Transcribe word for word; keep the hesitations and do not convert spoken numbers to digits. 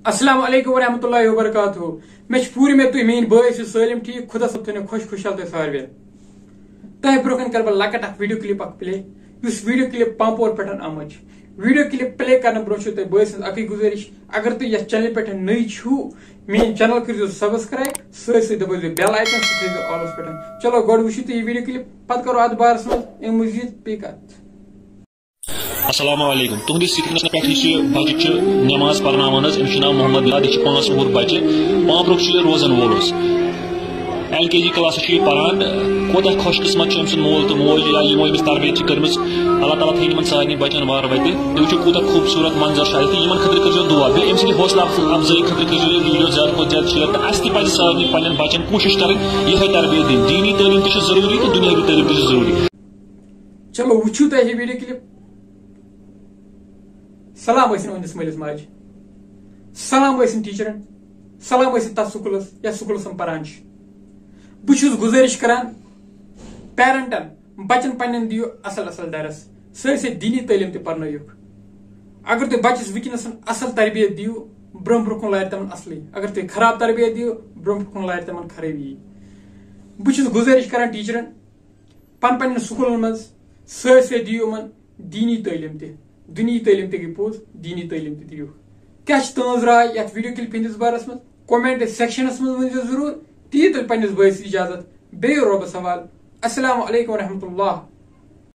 السلام علیکم ورحمۃ اللہ وبرکاتہ۔ مےٚ چھِ پوٗرٕ اُمید تُہۍ میٲنۍ بٲے ٲسِو سٲلِم ٹھیٖک، خۄدا صٲب تھٲینو خۄش خۄشحال تۄہہِ ساروِین۔ تۄہہِ برونٛہہ کَنہِ کَرٕ بہٕ لۄکٕٹ اَکھ ویٖڈیو کِلِپ اَکھ پٕلے، یُس ویٖڈیو کِلِپ پامپور پٮ۪ٹھ آمٕژ چھِ۔ ویٖڈیو کِلِپ پٕلے کَرنہٕ برونٛہہ چھُو تۄہہِ بٲے سٕنٛز اَکٕے گُزٲرِش، اگر تُہۍ یَتھ چینلہِ پٮ۪ٹھ نٔے چھِو، میٲنۍ چینل کٔرۍزیو سبسکرایب، سۭتۍ سۭتۍ دَبٲیزیو بیل آیکن، سُہ تھٲیزیو آلَس پٮ۪ٹھ۔ چلو گۄڈٕ وٕچھِو تُہۍ یہِ ویٖڈیو کِلِپ، پَتہٕ کَرو اَتھ بارَس منٛز اَمہِ مٔزیٖد بیٚیہِ کَتھ۔ السلام علیکم۔ تُہنٛدِس سکرینس پٮ۪ٹھ یُس یہِ بچہِ چھِ نماز پرناوان حظ، أمِس چھُ ناو محمد بلال، یہِ چھِ پانٛژھ وُہُر بچہِ، پامپرُک چھُ یہِ روزن وول اوس۔ ایل کے جی کلاسس چھُ یہِ پران۔ کوٗتاہ خۄش قسمت چھُ أمۍ سُنٛد مول تہٕ موج، یا یِمو أمِس تربیت چھِ کٔرمٕژ۔ اللہ تعالیٰ تھٲیِن یِمن سارنٕے بچن وارٕ وتہِ۔ تُہۍ وٕچھِو کوٗتاہ خوٗبصوٗرت منظر چھُ اَتہِ۔ تہٕ یِمن خٲطرٕ کٔرۍزیو دُعا۔ بیٚیہِ أمۍ سٕنٛدِ حوصلہٕ افز-، افزٲیی خٲطرٕ کٔرۍزیو یہِ ویٖڈیو زیادٕ کھۄتہٕ زیادٕ شیئر۔ تہٕ اَسہِ تہِ پزِ سارنٕے پننٮ۪ن بچن کوٗشش کرٕنۍ یِہوٚے تربیت دِنۍ۔ دیٖنی تعلیٖم تہِ چھِ ضروٗری تہٕ دُنیٲوی تعلیٖم تہِ چھِ ضروٗری۔ چلو وٕچھِو تۄہہِ یہِ ویٖڈیو کِلِپ۔ سلام ٲسِن أہٕنٛدِس مٲلِس ماجہِ، سلام ٲسِن ٹیٖچرن، سلام ٲسِن تَتھ سکوٗلس یَتھ سکوٗلس یِم پران چھِ۔ بہٕ چھُس گُزٲرِش کران پیرنٹن، بچن پننٮ۪ن دِیِو اصل اصل درس، سۭتۍ سۭتۍ دیٖنی تعلیٖم تہِ پرنٲیِکھ۔ اگر تُہۍ بچس وٕنکیٚنس اصل تربیت دِیِو، برونٛہہ برونٛہہ کُن لارِ تِمن اصلٕے۔ اگر تُہۍ خراب تربیت دِیِو، برونٛہہ برونٛہہ کُن لارِ تِمن خرٲبی۔ بہٕ چھُس گُزٲرِش کران ٹیٖچرن، پن پننٮ۪ن سکوٗلن منٛز سۭتۍ سۭتۍ دِیِو یِمن دیٖنی تعلیٖم تہِ۔ دُنیاہی تعلیٖم تہِ گٔے پوٚز، دیٖنی تعلیٖم تہِ دِیِو۔ کیٛاہ چھِ تُہٕنٛز راے یَتھ ویٖڈیو کِلِپ ہٕنٛدِس بارس منٛز؟ کمنٹ سیکشنس منٛز ؤنۍزیو ضروٗر۔ تہِ تُلہِ پننِس بٲیِس اجازت۔ بیٚیہِ رۄبس حوالہٕ۔ السلام علیکم ورحمۃ اللہ۔